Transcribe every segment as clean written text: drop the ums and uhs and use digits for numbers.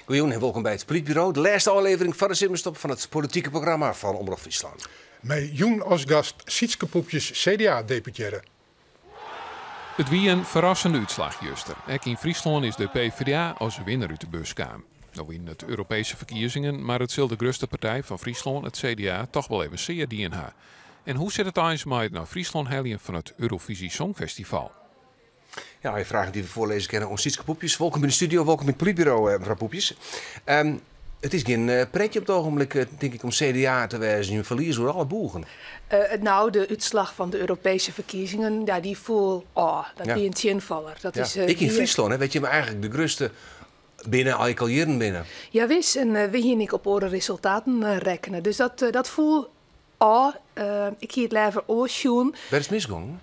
Goejûn en wolkom by it Polytburo, de lêste ôflevering foar de simmerstop fan it politike programma fan Omrop Fryslân. Mei jûn as gast Sietske Poepjes, CDA-deputearre. It wie in ferrassende útslach juster. Ek yn Fryslân is de PvdA as winner út de bus kaam. No wienen it Europeeske ferkiezingen, mar it sil de grutste partij fan Fryslân, it CDA, toch wol even sear dien ha. En hoe sit it eins mei it nei Fryslân heljen fan it Eurovisie Songfestival? Ja, je fragen dy't we foarlizze kinne oan Sietske Poepjes. Wolkom yn de studio, wolkom yn it Polytburo, mefrou Poepjes. It is gjin pretje op it ogenblik, tink ik, om CDA te wêzen. Je ferlieze oer alle boegen. Nou, de útslach fan de Europeeske ferkiezingen, ja, dy foel ôf. Dat wie in tsjinfaller. Dat is, Ek yn Fryslân, hè, wêr't jim eigentlik de grutste binne, ek al jierren binne. Jawis, en wy hiene ek op oare resultaten rekkene. Dus dat foel ôf. Ik hie it leaver oars sjoen. Wêr is it misgongen?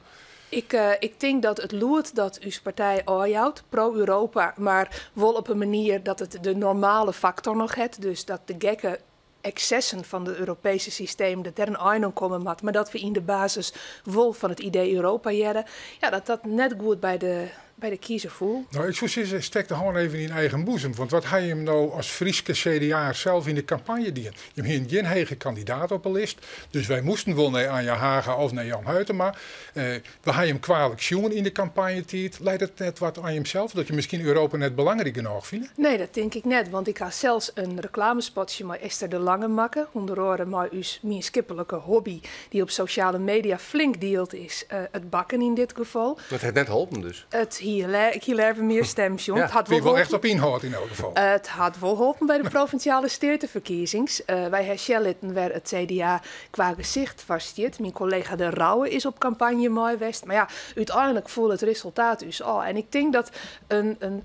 Ik tink dat it lûd dat ús partij ôfjout, pro-Europa, mar wol op in manier dat it de normale faktor noch hat. Dus dat de gekke eksessen fan it Europeeske systeem, dat dêr in ein oan komme moat, mar dat we yn de basis wol fan it idee Europa hearre, ja, dat dat net goed by de kiezer foel. Nou, ik soe sizze, stek de hân even yn eigen boezem. Want wat ha jim no as Fryske CDA sels yn de kampanje dien? Jim hiene gjin hege kandidaat op 'e list. Dus wy moasten wol nei Anja Haga of nei Jan Huitema. We ha jim kwalik sjoen yn de kampanjetiid. Leit it net wat oan jimsels dat je miskien Europa net belangryk genôch fine? Nee, dat tink ik net. Want ik ha sels in reklamespotsje mei Esther de Lange makke. Ûnder oare mei ús mienskiplike hobby, dy't op sosjale media flink dield is, it bakken yn dit gefal. Dat hat net holpen dus? Ik hie leaver mear stimmen sjoen. It hat Wie wol wol echt holpen. op ynhâld yn elk gefal. It hat wol holpen by de provinsjale steateferkiezings. Wy ha sjen litten wêr't it CDA kwa gesicht foar stiet. Myn kollega De Rouwe is op kampanje mei west. Mar ja, úteinlik foel it resultaat ús ôf. En ik tink dat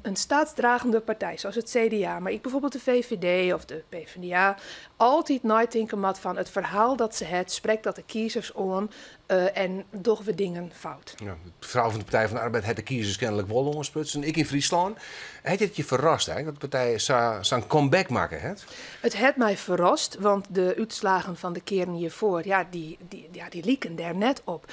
in steatsdragende partij, sa as it CDA, mar ek bygelyks de VVD of de PvdA, altyd neitinke moat fan it ferhaal dat se hat, sprekt dat de kiezers oan en dogge we dingen fout. Ja, de frou fan de Partij van de Arbeid hat de kiezers kenlik wol oansprutsen, ek yn Fryslân. Hat it je ferrast eigentlik dat de partij sa'n comeback makke hat? It hat my ferrast, want de útslaggen fan de kearen hjirfoar, ja, ja, dy liken dêr net op.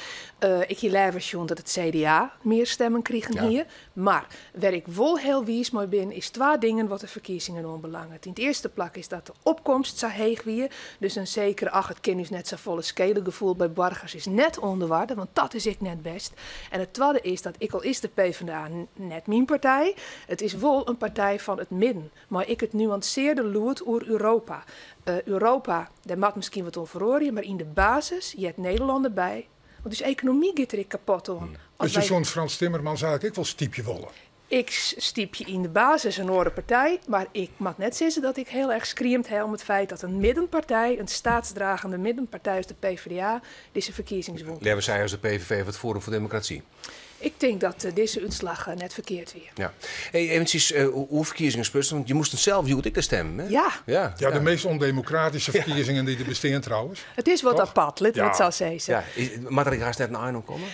Ik hie leaver sjoen dat it CDA mear stimmen krigen hie. Mar wêr't ik wol hiel wiis mei bin, is twa dingen wat de ferkiezingen oanbelanget. Yn it earste plak is dat de opkomst sa heech wie. Dus in sekere, ach, it kin ús net safolle skele gefoel by boargers is net oan de oarder, want dat is ek net bêst. En it twadde is dat, ek al is de PvdA net myn partij, it is wol in partij fan it midden. Mei ek it nuansearde lûd oer Europa. Europa, dêr moat miskien wat oan feroarje, mar yn de basis heart Nederlân derby. Want ús ekonomy giet der ek kapot oan. Dus je soene Frans Timmermans eigentlik ek wol stypje wolle? Ik stypje yn de basis in oare partij, mar ik moat net sizze dat ik hiel erch skriemd ha om it feit dat in middenpartij, in steatsdragende middenpartij as de PvdA, dizze ferkiezings wûn. Leaver sy as de PVV of it Forum foar Demokrasy? Ik tink dat dizze útslach net ferkeard wie. Ja. Hey, eventsjes oer ferkiezingen sprutsen, want je moasten sels hjoed ek stimme, hè? Ja. Ja, de meast ûndemokratyske ferkiezingen dy't der besteane trouwens. It is wat Toch? apart, lit it sa sizze. Ja. Moat der hast net in ein oan komme?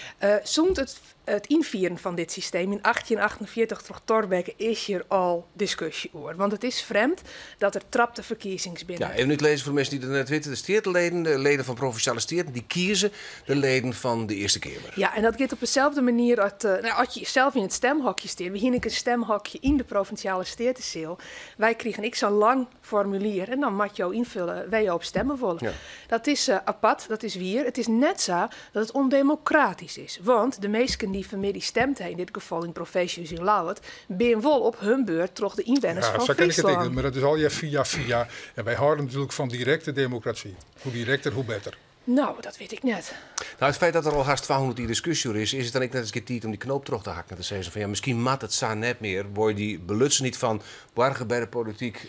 Sûnt it ynfieren fan dit systeem yn 1848 troch Thorbecke is hjir al diskusje oer. Want it is frjemd dat der trapte ferkiezings binne. Ja, even útlizze foar de minsken dy't it net witte. De steateleden, de leden fan Provinsjale Steaten, dy kieze de leden fan de Earste Keamer. Ja, en dat giet op deselde manier as, nou, as je sels yn it stimhokje stean. Wy hiene ek in stimhokje yn de Provinsjale Steateseal. Wy krigen ek sa'n lang formulier en dan moatte jo ynfolje wêr't jo op stimme wolle. Dat is apart, dat is wier. It is net sa dat it ûndemokratysk is. Want de minsken dy't fanmiddei stimd ha, yn dit gefal yn Provinsjehûs yn Ljouwert, binne wol op hun beurt troch de ynwenners Ja, fan sa ken ik it ek, Fryslân. mar dat is allegear fia fia. En wy hâlde natuerlik fan direkte demokrasy. Hoe direkter, hoe better. Nou, dat wit ik net. Nou, it feit dat der al hast 200 jier diskusje oer is, is it dan ek net ris tiid om dy knoop troch te hakken en te sizzen fan ja, miskien moat it sa net mear. Wol je dy belutsenheid fan boarger by de polityk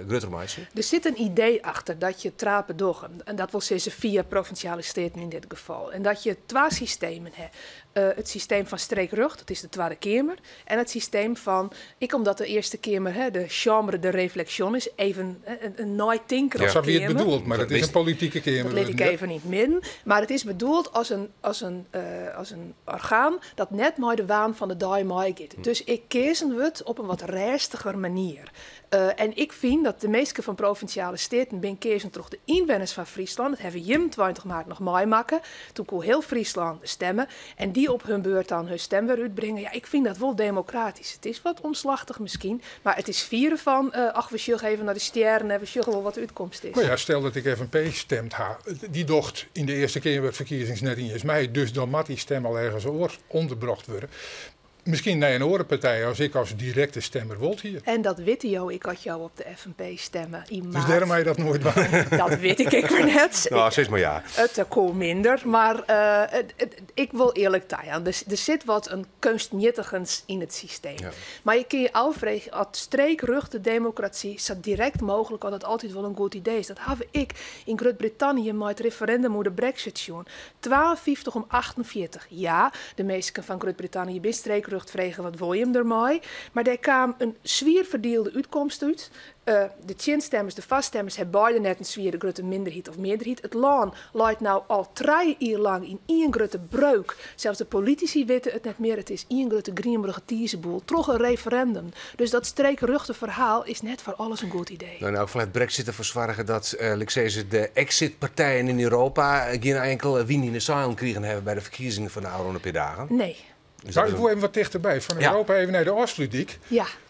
grutter meitsje? Der sit in idee achter dat je trape dogge. En dat wol sizze fia Provinsjale Steaten yn dit gefal. En dat je twa systemen ha. It systeem fan streekrjocht, dat is de Twadde Keamer. En it systeem fan, ek omdat de Earste Keamer, hè, de chambre de réflexion is, even in neitinkerige Sa wie it keamer. bedoeld, mar it is in politike keamer Dat lit ik wurden. even. Even yn it midden. Mar it is bedoeld as in orgaan dat net mei de waan fan de dei meigiet. Dus ek keazen wurdt op in wat rêstiger manier. En ik fyn dat de measte fan Provinsjale Steaten binne keazen troch de ynwenners fan Fryslân. Dat hawwe we 21 maart noch meimakke. Doe koe hiel Fryslân stimme. En dy op har beurt dan har stim wer útbringe. Ja, ik fyn dat wol demokratysk. It is wat omslachtich miskien. Mar it is fierder fan, ach, we sjogge even nei de stjerren en we sjogge wol wat de útkomst is. No ja, stel dat ik FNP stimd ha. Dy docht yn de Earste Keamerferkiezings net iens mei. Dus dan moat dy stim al ergens oars ûnderbrocht wurde. Miskien nei in oare partij as ik as direkte stimmer wol hie. En dat witte jo, ik had jou op de FNP stemmen in Dus maart. dêrom mei je dat noait dwaan. Dat wit ik ek wer net. No, sis mar ja. It koe minder, mar ik wol earlik tajaan. Der sit wat in keunstmjittigens yn it systeem. Mar je kinne je ôffreegje, as streekrjochte demokrasy sa direkt mooglik, oft dat altyd wol in goed idee is. Dat ha ik yn Grut-Brittannië mei it referindum oer de Brexit sjoen. 52 om 48. Ja, de minsken fan Grut-Brittannië binne streekrjocht frege wat wol jim dermei. Mar dêr kaam in swier ferdielde útkomst út. De tsjinstimmers, de foarstimmers hawwe beide net in swiere grutte minderheid of mearderheid. It lân leit no al 3 jier lang yn ien grutte breuk. Sels de politisy witte it net mear. It is ien grutte grienbrige tizeboel troch in referindum. Dus dat streekrjochte ferhaal is net foar alles in goed idee. No, fan it Brexit derfoar soarge dat, ik sis, de exit-partijen yn Europa gjin inkelde wyn yn de seilen krigen hawwe by de ferkiezings fan de ôfrûne pear dagen. Nee. Dus Nou, dat ik is wol even wat tichterby. Fan Europa even nei de Ofslútdyk.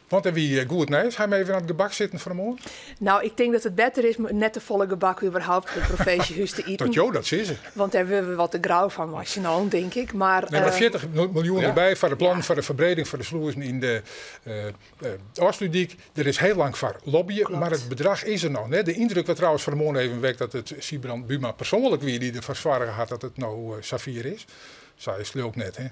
Want dêr wie goed nijs. Ha we even oan it gebak sitten fan 'e moarn? No, ik tink dat it better is net te folle gebak überhaupt it provinsjehûs te iten. Dat jo dat sizze. Want dêr wurde we wat te grau fan mei tink ik. Mar, Nee, mar 40 miljoen derby foar de plannen foar de ferbreding fan de slûzen yn de Ofslútdyk. Der is hiel lang foar lobbyen, mar it bedrach is der noch net. De yndruk waard trouwens fan 'e moarn even wekt dat it Sybrand Buma persoanlik wie dy't derfoar soarge hat dat it no safier is. Sa is it net, hè?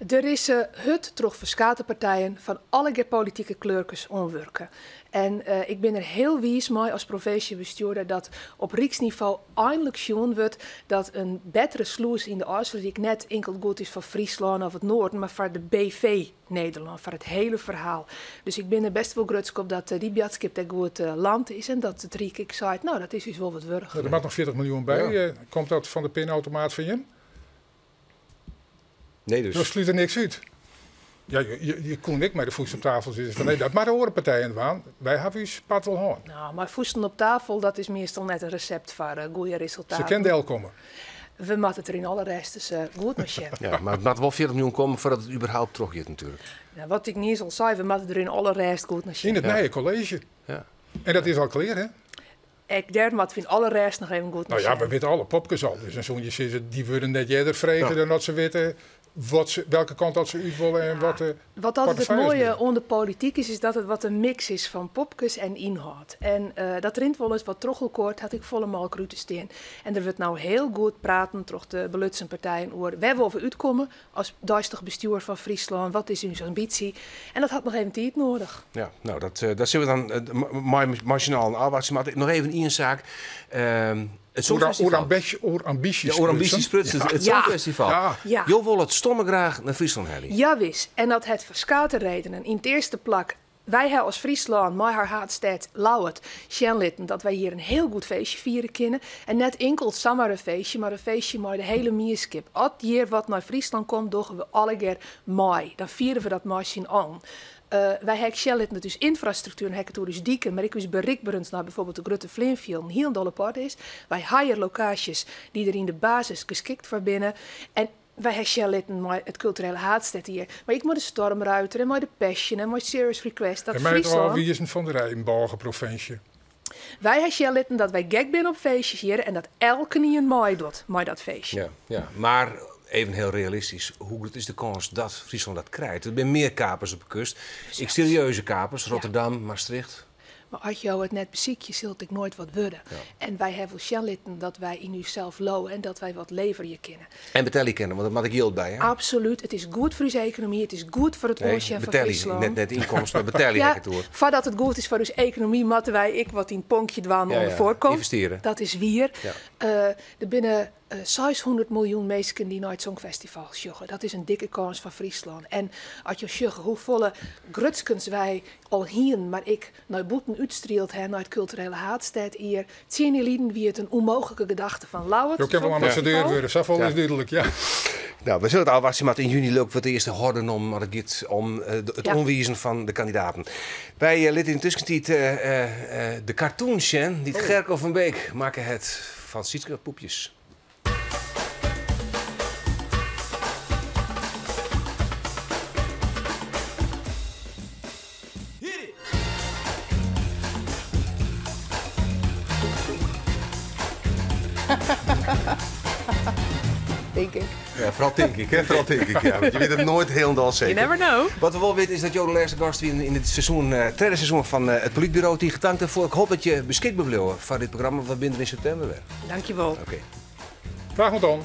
Der is hurd troch ferskate partijen fan alle politike kleurkes oan wurke. En ik bin der hiel wiis mei as provinsjebestjoerder dat op ryksnivo einlik sjoen wurdt dat in bettere slûs yn de Ofslútdyk net inkeld goed is foar Fryslân of it Noarden, mar foar de BV Nederlân, foar it hiele ferhaal. Dus ik bin der bêst wol grutsk op dat dy boadskip dêr goed lande is en dat it Ryk ek seit, no, dat is ús wol wat wurdich. Der moat noch 40 miljoen by. Komt dat fan de pinautomaat fan jim? Nee, dus. Dat slút der niks út. Ja, je koe ek mei de fûst op tafel sizze fan nee, dat moatte oare partijen dwaan. Wy hawwe ús part wol hân. No, mar fûsten op tafel, dat is meastal net in resept foar goede Se resultaten. kin delkomme. We moatte it der yn alle rêst dus goed mei sjen. Ja, mar it moat wol 40 miljoen komme foardat it überhaupt trochgiet natuerlik. No, wat ik niis al sei, we moatte der yn alle rêst goed nei sjen. Yn it nije kolleezje. En dat is al klear, hè? Ek dêr moatte we yn alle rêst noch even goed No nei ja, sjen. we witte alle popkes al. Dus dan soene je sizze, dy wurde net earder frege dan dat se witte welke kant dat se út wolle en wat de Wat altyd it portefeuilles moaie binne. oan de polityk is, is dat it wat in mix is fan popkes en ynhâld. En dat rint wolris wat troch elkoar, hat ek folle mooglik út te stean. En der wurdt no hiel goed praten troch de belutsen partijen oer wêr wolle we útkomme as deistich bestjoer fan Fryslân, wat is ús ambysje? En dat hat noch even tiid nedich. Ja, no, dat sille we dan mei syn allen ôfwachtsje. Mar noch even ien saak. It Oer Songfestival. oer ambysjes Ja, oer ambysjes sprutsen. sprutsen. It Songfestival. Jo wolle it stomme graach nei Fryslân helje. Jawis, en dat hat ferskate redenen. Yn it earste plak, wy hawwe as Fryslân, mei har haadstêd Ljouwert, sjen litten dat wy hjir in hiel goed feestje fiere kinne. En net inkeld samar in feestje, mar in feestje mei de hiele mienskip. As hjir wat nei Fryslân komt, dogge we allegear mei. Dan fiere we dat mei syn allen. Wy hawwe sjen litten dat ús ynfrastruktuer, dan ha ik it oer ús diken, mar ek ús berikberens nei bygelyks de grutte fleanfjilden hielendal op oarder is. Wy hawwe lokaasjes dy't der yn de basis geskikt foar binne. En wy hawwe sjen litten mei it kulturele haadstêdjier. Mar ek mei de Stormruiter en mei de Passion en mei Serious Request. Dat En mei it Fryslân ôfwizen fan de Reinbôgeprovinsje. Wy hawwe sjen litten dat wy gek binne op feestjes hjir en dat elkenien meidocht mei dat feestje. Ja. Mar even hiel realistysk, hoe grut is de kâns dat Fryslân dat krijt? Der binne mear kapers op de kust. Ek serieuze kapers, Rotterdam, Maastricht. Mar as jo it net besykje, sil it ek noait wat wurde. En wy hawwe wol sjen litten dat wy yn ússels leauwe en dat wy wat leverje kinne. En betelje kinne, want dêr moat ek jild by. Hè? Absolút. It is goed foar ús ekonomy, it is goed foar it Nee, oansjen fan betelje, Fryslân. net ynkomsten, mar betelje Ja, ik it oer. foardat it goed is foar ús ekonomy, moatte wy ek wat yn ponkje dwaan oan de foarkant. Ynvestearje. Dat is wier. Der binne 600 miljoen minsken dy't nei it Songfestival sjogge. Dat is in dikke kâns foar Fryslân. En as jo sjogge hoefolle grutskens wy al hienen, mar ek nei bûten útstrield ha nei it kulturele haadstêdjier. Tsien jier lyn wie it in ûnmooglike gedachte fan Ljouwert. Jo kinne wol ambassadeur wurde, safolle is dúdlik, ja. No, we sille it ôfwachtsje, mar yn juny lilk wurdt de earste horde nommen as it giet om it oanwizen fan de kandidaten. Wy litte yn de tuskentiid de cartoon sjen dy't Gerco van Beek makke hat fan Sietske Poepjes. Tink ik. Ja, foaral tink ik, hè? Foaral tink ik, ja. Want je witte it noait hielendal seker. You never know. Wat we wol witte is dat jo de lêste gast wiene yn it seizoen, tredde seizoen fan it Polytburo. Tige tank dêrfoar. Ik hoopje dat je beskikber bliuwe foar dit programma, want we binne der yn septimber wer. Dankjewol. Oké. Graach oant dan.